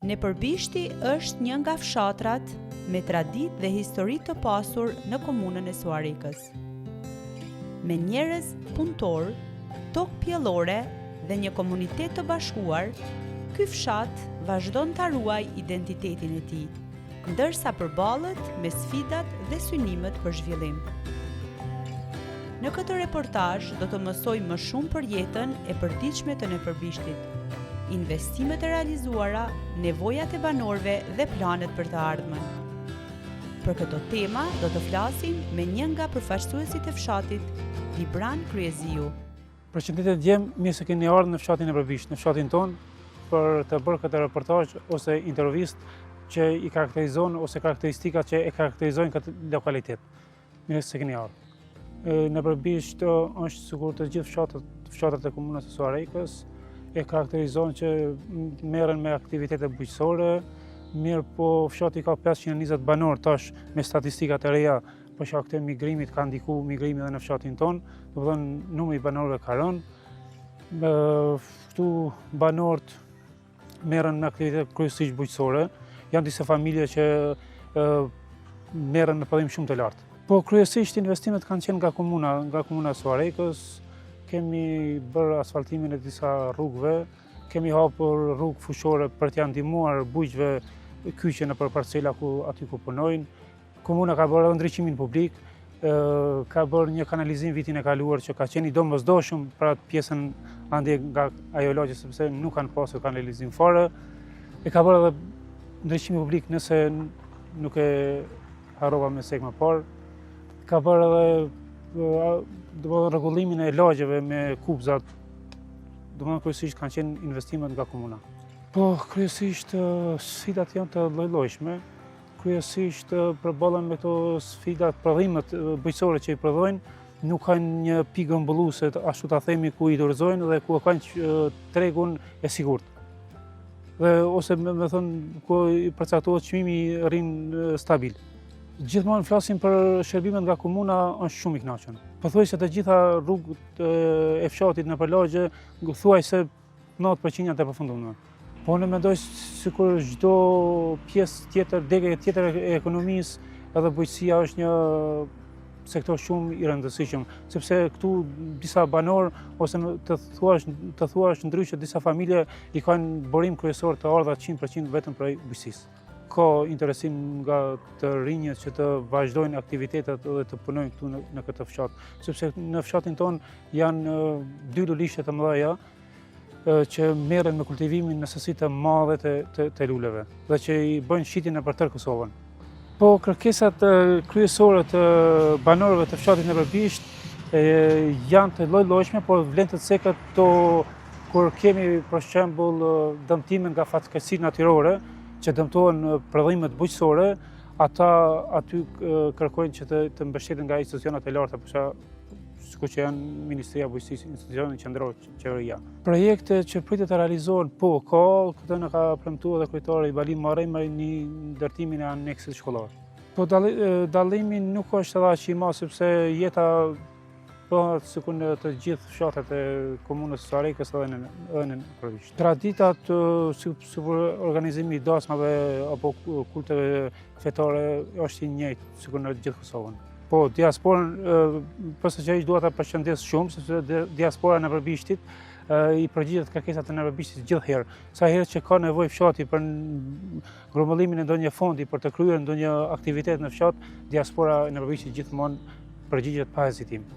Nepërbishti është një nga fshatrat me traditë dhe histori të pasur në komunën e Suharekës. Me njerëz punëtorë, tokë pjellore dhe një komunitet të bashkuar, ky fshat vazhdon ta ruajë identitetin e tij. ndërsa përballet me sfidat dhe synimet për zhvillim. Në këtë reportazh do të mësojmë më shumë për jetën e përditshme të Nepërbishtit, investimet e realizuara, nevojat e banorëve dhe planet për të ardhmen. Për këto tema do të flasim me një nga përfaqësuesit e fshatit, Dibran Kryeziu. Përshëndetje djem, mirë se keni ardhur në fshatin Nepërbisht, në fshatin tonë, për të bërë këtë reportazh ose intervistë që i karakterizon ose karakteristikat që e karakterizojnë këtë lokalitet. Mirë se keni ardhur. Nepërbisht është sikur të gjithë fshatrat, fshatrat e komunës së Suharekës, e karakterizon që merren me aktivitete bujqësore, mirëpo fshati ka 520 banorë tash me statistikat e reja Për shkak të migrimit ka ndiku migrimi edhe në fshatin tonë, domethënë numri i banorëve ka rënë. Këtu banorët merren me aktivitete kryesisht bujqësore, janë disa familje që merren me prodhim shumë të lartë. Po kryesisht investimet kanë qenë nga komuna, nga komuna e Suharekës, kemi bërë asfaltimin e disa rrugëve, kemi hapur rrugë fushore për t'ia ndihmuar bujqve kyçje nëpër parcela ku aty ku punojnë. Komuna ka bërë edhe ndriçimin publik, ka bërë një kanalizim vitin e kaluar që ka qenë i domosdoshëm për atë pjesën andej nga ajo lagje sepse nuk kanë pasur kanalizim fare. E ka bërë edhe ndriçimin publik nëse nuk e harrova me cek më parë. Ka bërë edhe domethënë rregullimin e lagjeve me kubëzat, domethënë kryesisht kanë qenë investimet nga komuna. Po, kryesisht sfidat janë të llojllojshme, Kryesisht përballen me këto sfidat prodhimet bujqësore që i prodhojnë, nuk kanë një pikë grumbulluese, ashtu ta themi, ku i dorëzojnë dhe ku e kanë tregun e sigurt. Dhe ose me, me thënë, ku i përcaktohet çmimi rrin stabil. Gjithmonë flasim për shërbimet nga komuna, është shumë i kënaqur. Pothuajse të gjitha rrugët e fshatit nëpër lagje, thuajse 90% janë të përfunduara. Po unë mendoj sikur çdo pjesë tjetër, degë tjetër e ekonomisë, edhe bujqësia është një sektor shumë i rëndësishëm, sepse këtu disa banorë ose të thuash të thuash ndryshe disa familje i kanë burim kryesor të ardhurat 100% vetëm prej bujqësisë. Ka interesim nga të rinjët që të vazhdojnë aktivitetet dhe të punojnë këtu në, në këtë fshat, sepse në fshatin tonë janë dy lulishte të mëdha që merren me kultivimin në sasi të madhe të, të, të luleve dhe që i bëjnë shitjen nëpër tërë Kosovën. Po kërkesat kryesore të banorëve të fshatit Nepërbisht janë të lloj-llojshme, por vlen të ceket to kur kemi për shembull dëmtime nga fatkeqësitë natyrore që dëmtohen prodhimet bujqësore, ata aty kërkojnë që të, të mbështeten nga institucionet e larta, për sikur që janë Ministria e Bujqësisë, institucioni qendror, qeveria. Projekte që pritet të realizohen, po, ka, këtë na ka premtuar edhe kryetari Bali Muharremaj një ndërtimin e aneksit shkollor. Po dallimi nuk është edhe aq i madh sepse jeta bëhet sikur në të gjithë fshatrat e komunës së Suharekës edhe në edhe në Nëpërbisht. Traditat sikur organizimi i dasmave apo kulteve fetare është i njëjtë sikur në gjithë Kosovën. Po, diasporën, posaçërisht dua ta përshëndes shumë, sepse diaspora e Nëpërbishtit i përgjigjet kërkesat e Nëpërbishtit gjithherë. Sa herë që ka nevojë fshati për grumbullimin e ndonjë fondi për të kryer ndonjë aktivitet në fshat, diaspora e Nëpërbishtit gjithmonë përgjigjet pa hezitim.